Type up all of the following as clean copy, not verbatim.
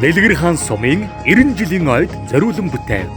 Дэлгэр хаан сумын 90 жилийн ойд зориулан бүтээв.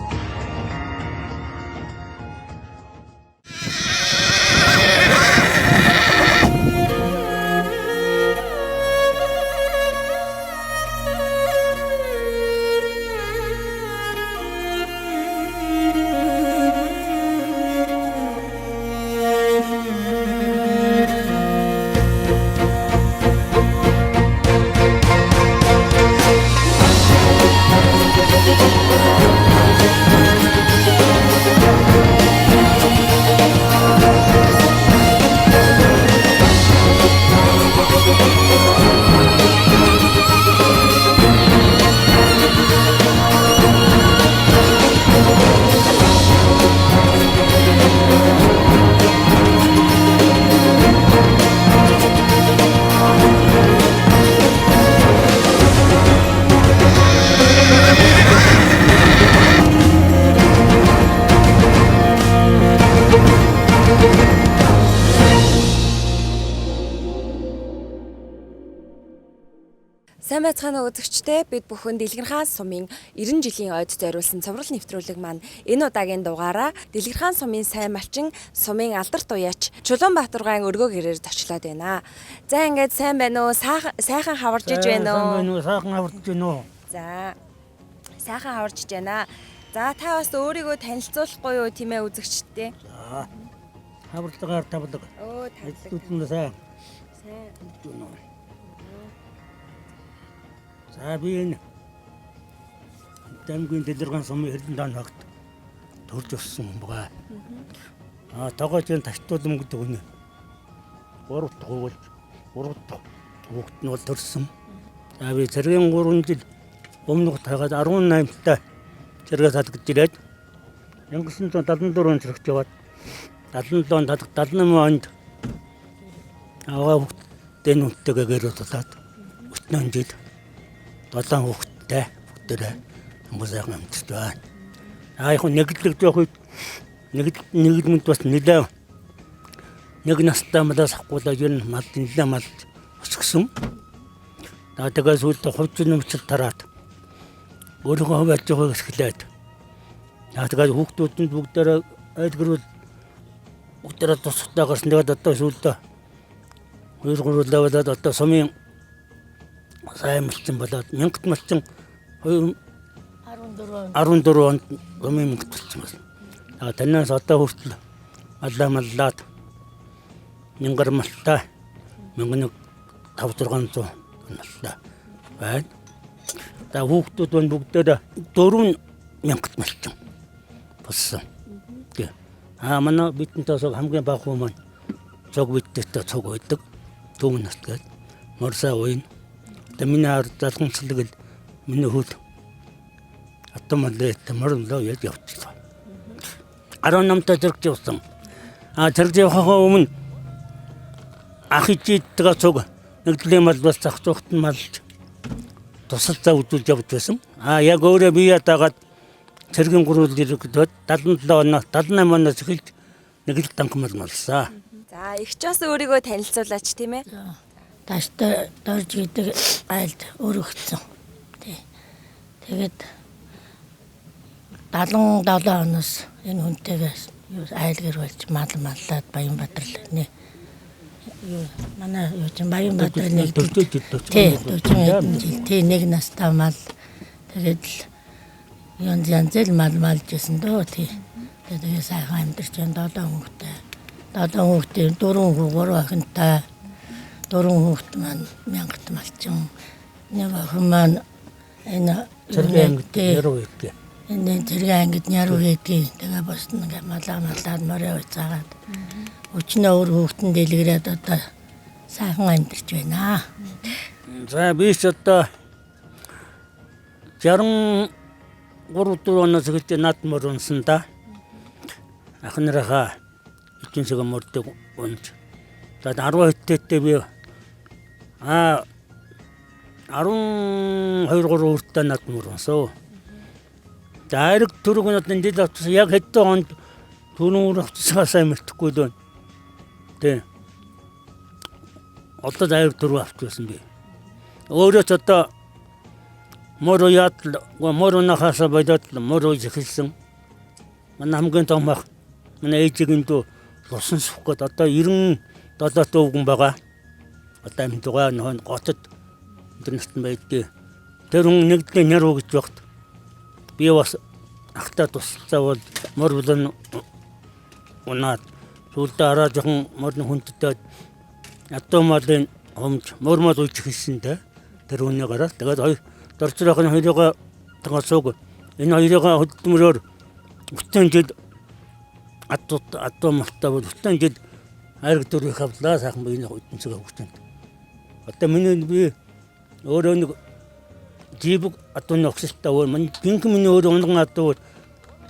Сайн байцгаана уу үзэгчдээ. Бид бүхэн Дэлгэр хаан сумын 90 жилийн ойд зориулсан цоврал нэвтрүүлэг маань энэ удаагийн дугаараа Дэлгэр хаан сумын сайн малчин, сумын алдарт уяач Чулуунбаатаргаан өргөө гэрээр зочлоод байна. За ингээд сайн байна уу? Сайхан хаварж иж байна Сайн уу? байна уу? Сайхан хаварч байна уу? За сайхан хаварж иж байна. За та бас өөрийгөө танилцуулахгүй юу тийм ээ үзэгчдээ? За. Хаварлагаар тавлаг. Өө тавлаг. Ажлууд нь сайн. Сайн. Байна уу? За би энэ Дамгийн Дэлгэргаан сумын хэрдэн даан хагт төрж өссөн хүн байгаа. Аа тогоожийн тачтуулам гэдэг үнэ. Гурав дахь хүүгэл гурав дахь хүүхэд нь бол төрсөн. За би цэргийн 3 жил өмнөх тагаад 18 та цэргээ салгаж ирээд 1974 он зэрэгт яваад 77 он 78 онд аваа хүүхдтэй нүнтэйгээ гэр болоод 40 жил 7 хүүхэдтэй бүгдээрээ хүмүүс сайхан амьдарч байна. Аа яг нэглэг жоох үед нэг нэгдмэнд бас нэлээ нэг настай малаас авахгүйла ер нь мал нэлээ мал өсгсөн. За тэгээ сүүлд хувь нэмчил тараад өөрийнхөө хувь аж ахуйг эрхлээд за тэгээд хүүхдүүдэнд бүгдээрээ айлгэрүүл бүгдээрээ тусахтай гарсан. Тэгээд одоо сүүлд 2 3 лавлаад одоо сумын сайн малчин болоод мянгат малчин 2 14 14 онд сумын мянгат малчин болсон. А танаас одоо хүртэл маллаа маллаад мянгар малтай 1500 малтай байна. За хүүхдүүд маань бүгдээр 4 мянгат малчин болсон. Тий. А манай бидэнтэй цуг хамгийн бага хүн маань цуг бидтэй цуг байдаг. Түүмэн нас гээд морсаа уйна. Одоо миний хар залгамцлаг л миний хөл атомлээ морнлоо яаж явчихлаа. 18 та зэрэг явсан. А зэрэг явахаа өмнө ах ичидтэйгээ цуг нэгдлийн мал бас зах зуухт нь малж тусалцаа үзүүлж явж байсан. А яг өөрөө бие ятаагаад цэргийн гурвал иргэдэд 77 оноо 78 оноос эхэлж нэг л танк мал малсан. За их ч бас өөрийгөө танилцуулаач тийм ээ. Таштай дорж гэдэг айлд өргөгдсөн. Тий. Тэгээд 77 оноос энэ хүнтэйгээ юу айл гэр болж мал маллаад Баянбаатар л нэ юу манай юу чинь Баянбаатар нэг Тий, тий 40 хэдэн жил тий нэг настай мал тэгээд л янз янз л мал малж байсан дөө тий. Тэгээ сайхан амьдарч байна 7 хүүхэдтэй. 7 хүүхдийн 4 хүү 3 охинтой. 4 хүүхэд маань мянгат малчин. Нэг охин маань энэ Цэргийн ангид тий, яруу хийдэг. Энэ цэргийн ангид яруу хийдэг. Тэгээ бос нэг малаа малаад морио уцаагаад өчнөө өөр хүүхдэн дэлгэрээд одоо сайхан амьдарч байна. За би ч одоо 63 4 оноос эхэлж над мөр унсан да. Ах нарынхаа эцэн шиг мөрдөг унж. За 10 хэдтэй би а 12 3 хүртээ над мөр унсан. За айраг төрөг нь одоо жил авчихсан яг хэдэн онд түрүүн авчихсан сайн мэдэхгүй л байна. Тэ. Одоо айраг төрөг авчихсан би. Өөрөө ч одоо Мор уяад мор унахаасаа болоод мор уйж эхэлсэн. Манай хамгийн том ах манай ээжигийн дүү Лусан сүх гээд одоо 97 өвгөн байгаа. Одоо амьд байгаа нөхөн готод өндөр насны байдгийг. Тэр хүн нэгдний нэр уу гэж багт би бас ахтай тусалцаа бол мор булан унаад сүүлдээ араа жоохон морны хүндтэй ядуу малын хомж мор мал уйж эхэлсэн те. Тэр хүний гараад тэгээд хоёр дорцрохын хоёроо тагасууг энэ хоёроо хөдөлмөрөөр бүтэн жил адуу малтай бол бүтэн жил айраг дөрвийг авлаа сайхан биеийн хөдөлмөрөөр хөгжөнд. Одоо миний би өөрөө нэг жибэг адууны огсолтой өөр мань гинхэн миний өөрөө унган адуу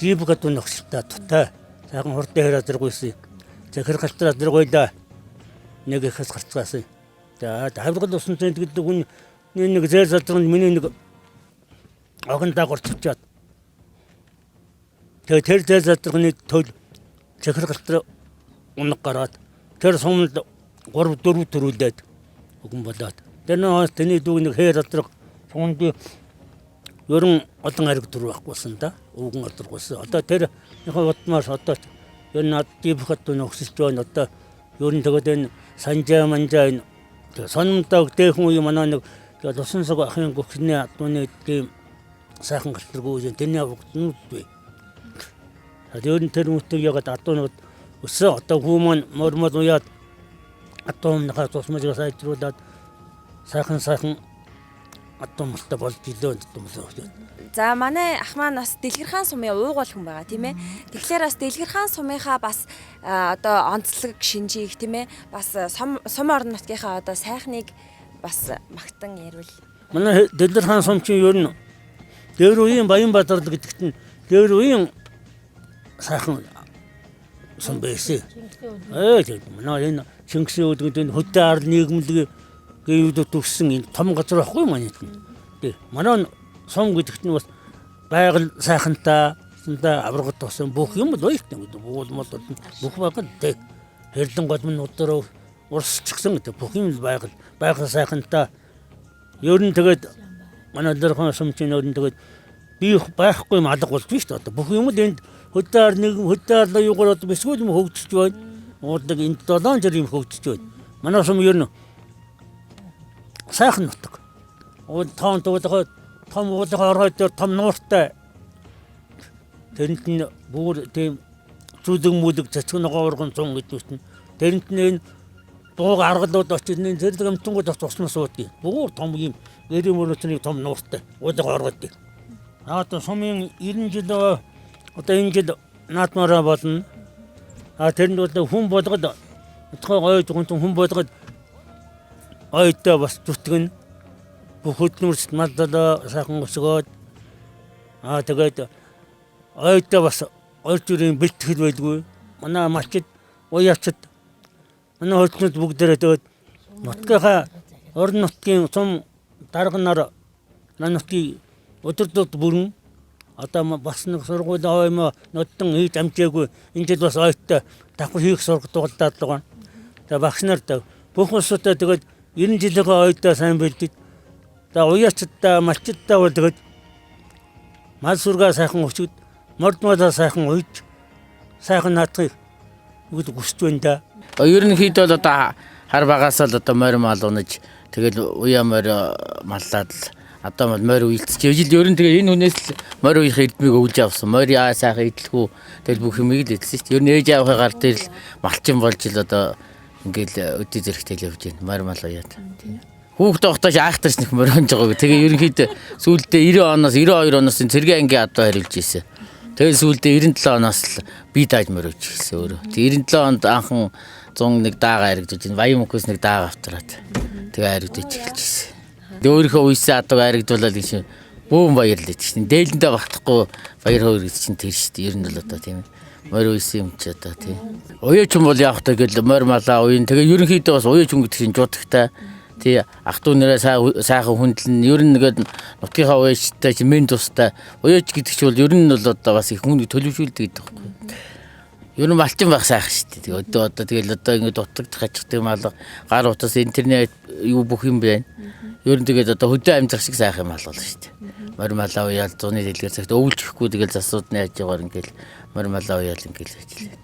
жибэг адууны огсолтой тутай сайхан хурдан хэрэг азаргүйсэн. Захир галтар азаргуйлаа. Нэг ихээс гарцгаасан. За хавргал усан цэнд гэдэг хүн нэг зээл задрагт миний нэг огон дагавар цочоод тэгээ тэр зээл задрагны төл захир галтар унаг гараад тэр суманд 3 4 төрүүлээд өгөн болоод тэр нөө тэний дүүг нэг хээр задраг суманд би ерөн олон ариг төр байхгүйсэн да өвгөн алдаргүйсэн. Одоо тэр нөхөө удмаар одоо ер нь над дибхат нөхсөж байна. Одоо ер нь тэгээд энэ санжаа манжаа энэ сономдог дээхэн үе манай нэг лусан суг ахын гөхний адууны тийм сайхан галтаргүй юм. Тэрний бүгднүүд бий. Тэр нь тэр мөтөг ягаад адуунууд өсөө одоо хүү маань мормол уяад адуунхаа тусмаж сайжруулад сайхан сайхан адуу малтай болж илөө тумлаа. За манай ах маань бас Дэлгэрхаан сумын уугуул хүн байгаа тийм ээ. Тэгэхээр бас Дэлгэрхаан сумынхаа бас одоо онцлог шинжийг тийм ээ. Бас сум сум орон нутгийнхаа одоо сайхныг бас магтан ярил. Манай Дэлгэрхаан сум чинь ер нь дээр үеийн Баян бадрал гэдэгт нь дээр үеийн сайхан сум байсан. Тийм манай энэ Чингисийн үед гэдэг энэ хөдөө арал нийгэмлэг гэвүүд төгссөн энэ том газар байхгүй манай тийм. Манай сум гэдэгт нь бас байгаль сайхантай, сандаа аврагт тосон бүх юм л баяртай гэдэг. Буул мол бүх байгаа л хэрлэн голмон өдрөө урсчихсан гэдэг. Бүх юм л байгаль, байгаль сайхантай. Ер нь тэгээд манай Дэлгэрхан сум чинь ер нь тэгээд би байхгүй юм алга болж биш үү? Одоо бүх юм л энд хөдөө ар нийгэм хөдөө арлаа юугаар одоо бисгүй юм хөгжиж байна. Уудлаг энд 7 жил юм хөгжиж байна. Манай сум ер нь сайхан нутаг. Уул тоон туулгаа том уулын оргой дээр том нууртай. Тэрэнд нь бүр тийм зүлэг мүлэг цэцэг ногоо урган цун гэдэг чинь тэрэнд нь энэ бууг аргалууд очиж энэ зэрэг амтангууд бас усмас уудгийг. Бүр том юм гэрийн мөрөөцний том нууртай уулын оргой дээр. Одоо сумын 90 жил одоо энэ жил наадмаараа болно. А тэрэнд бол хүн болгоод утгаа гоё жуган хүн болгоод ойдоо бас зүтгэн бүх хөдөлмөрчд малдалаа сайхан өсгөөд аа тэгээд ойдоо бас ойр зүрийн бэлтгэл байлгүй. Манай малчид уяачд манай хөдөлмөрт бүгдээрээ тэгээд нутгийнхаа орон нутгийн сум дарга нар нутгийг өдөртөд бүрэн одоо бас нэг сургуулийн оймо нодон хийж амжаагүй энэ жил бас ойдтой давхар хийх сургууль дугалдаад л байгаа. Тэгээ багш нар бүх улсуудаа тэгээд 90 жилийнхээ ойдоо сайн бэлдэж за уяачдаа малчдаа бол тэгээд мал сүргээ сайхан өчгд мордмолоо сайхан уйж сайхан наадахыг бүгд хүсэж байна да. Ерөнхийдөө л одоо хар багаас л одоо морь мал унаж тэгэл уяа морь маллаад л одоо морь уйлцчих. Ижил ер нь тэгээ энэ хүнээс л морь уях эрдмийг өвлж авсан. Морь яа сайхан идэлхүү тэгэл бүх юмыг л идсэн шүү дээ. Ер нь ээж аавынхаа гар дээр л малчин болж л одоо ингээл өдөө зэрэгтэй л явж байна. Морь мал уяад. Хүүхд тогтоож айхтарч нэг морь унж байгааг. Тэгээ ерөнхийдөө сүүлдээ 90 оноос 92 оноос энэ цэргийн ангийн адуу хариулж ирсэн. Тэгээ сүүлдээ 97 оноос л би дааж морь уйж ирсэн өөрөө. Тэгээ 97 онд анхан 101 даага харагдаж байна. Баян мөнхөөс нэг даага автраад тэгээ харагдаж эхэлж ирсэн. Тэгээ өөрийнхөө уйсан адууг харагдуулаад энэ бөөн баярлаж чинь дээлэндээ багтахгүй баяр хөөр гэж чинь тэр шүү дээ. Ер нь л одоо тийм ээ. Морь уйсан юм чи одоо тийм. Уяачин бол явах та гэл морь малаа уян. Тэгээ ерөнхийдөө бас уяачин гэдэг чинь жуудагтай. Тий ах トゥ нэрээ сайхан хүндлэн ер нь нэгэд нутгийнхаа уяачтай чи мен тустай уяач гэдэг чинь бол ер нь бол одоо бас их хүн төлөвшүүлдэг гэдэг байхгүй. Ер нь малчин байх сайхан шүү дээ. Тэгээ өдөө одоо тэгэл одоо ингэ дутагдах хажигдаг малга гар утас интернет юу бүх юм байна. Ер нь тэгээд одоо хөдөө амьдрах шиг сайхан юм алгал шүү дээ. Морь малаа уяал зуны дэлгэр цагт өвлж ихгүй тэгэл засуудны хажуугаар ингээл морь малаа уяал ингээл ажиллаа.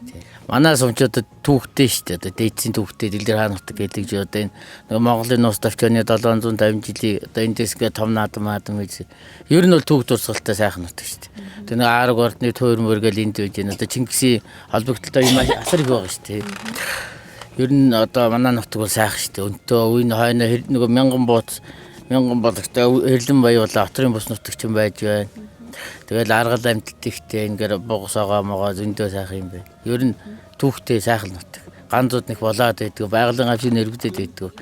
Манай сумчуудад түүхтэй шүү дээ. Одоо дээдсийн түүхтэй Дэлгэр хаан нутаг гэдэг чи одоо энэ нөгөө Монголын нууц товчооны 750 жилийн одоо эндээс ингээ том наадам маадам гэж ер нь бол түүх дурсгалтай сайхан нутаг шүү дээ. Тэгээ нэг Аараг ордны тойр мөргөл энд байж байна. Одоо Чингисийн холбогдлолтой юм асар их байгаа шүү дээ. Ер нь одоо манай нутаг бол сайхан шүү дээ. Өнтөө үеийн хойно нөгөө мянган бууц мянган болготой хэрлэн баяуулаа отрын бус нутаг ч юм байж байна. Тэгэл аргал амьтд ихтэй ингээд бугсагаа могоо зөндөө сайхан юм байна. Ер нь түүхтэй сайхан нутаг. Ганцууд нэг болоод байдаг, байгалийн гавшиг нэрвдэд байдаг.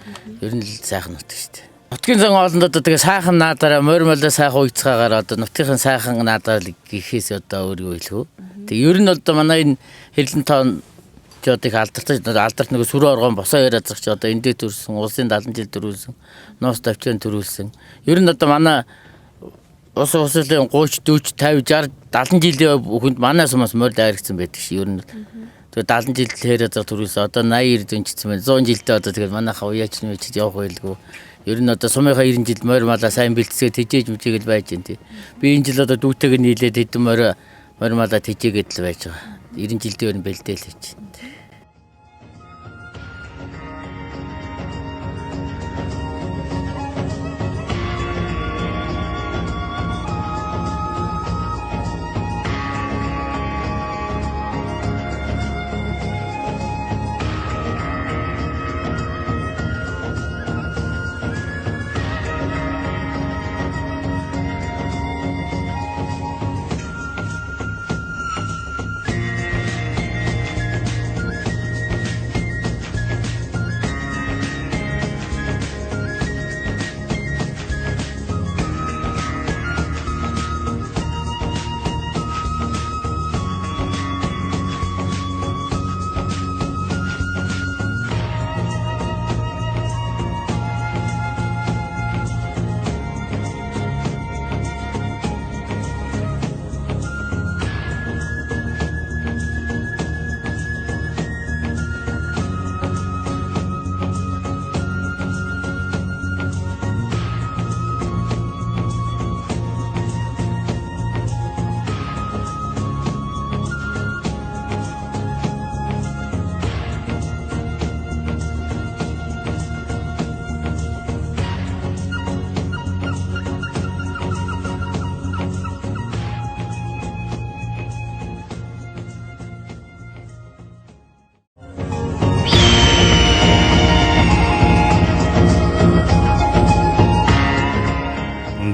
Ер нь л сайхан нутаг шүү дээ. Нутгийн зан хоолнд одоо тэгээ сайхан наадаараа морь молоо сайхан уйцгаагаар одоо нутгийнхын сайхан наадаар л гэхээс одоо өөр юу хэлэх вэ? Тэгээ ер нь одоо манай энэ хэрлэн тоон чи одоо их алдартай алдарт нэг сүрэн оргон босоо яриад зах чи одоо эндээ төрсэн улсын 70 жил төрүүлсэн нуус тавчаан төрүүлсэн. Ер нь одоо манай ус услын 30 40 50 60 70 жилийн хүнд манай сумаас морь дайрагдсан байдаг ши ер нь. Тэгээ 70 жилд хэрэг зах төрүүлсэн. Одоо 80 90 дүнжсэн байна. 100 жилдээ одоо тэгээд манайхаа уяач нь үчид явах байлгүй. Ер нь одоо сумынхаа 90 жил морь малаа сайн бэлтсээ тэжээж мүжээгээл байж гэн тий. Би энэ жил одоо дүүтэйг нийлээд хэдэн морь морь малаа тэжээгээд л байж байгаа. 90 жилдээ ер нь бэлдээл хийж.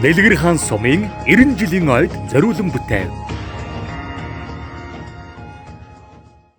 Дэлгэр хаан сумын 90 жилийн ойд зориулан бүтээв.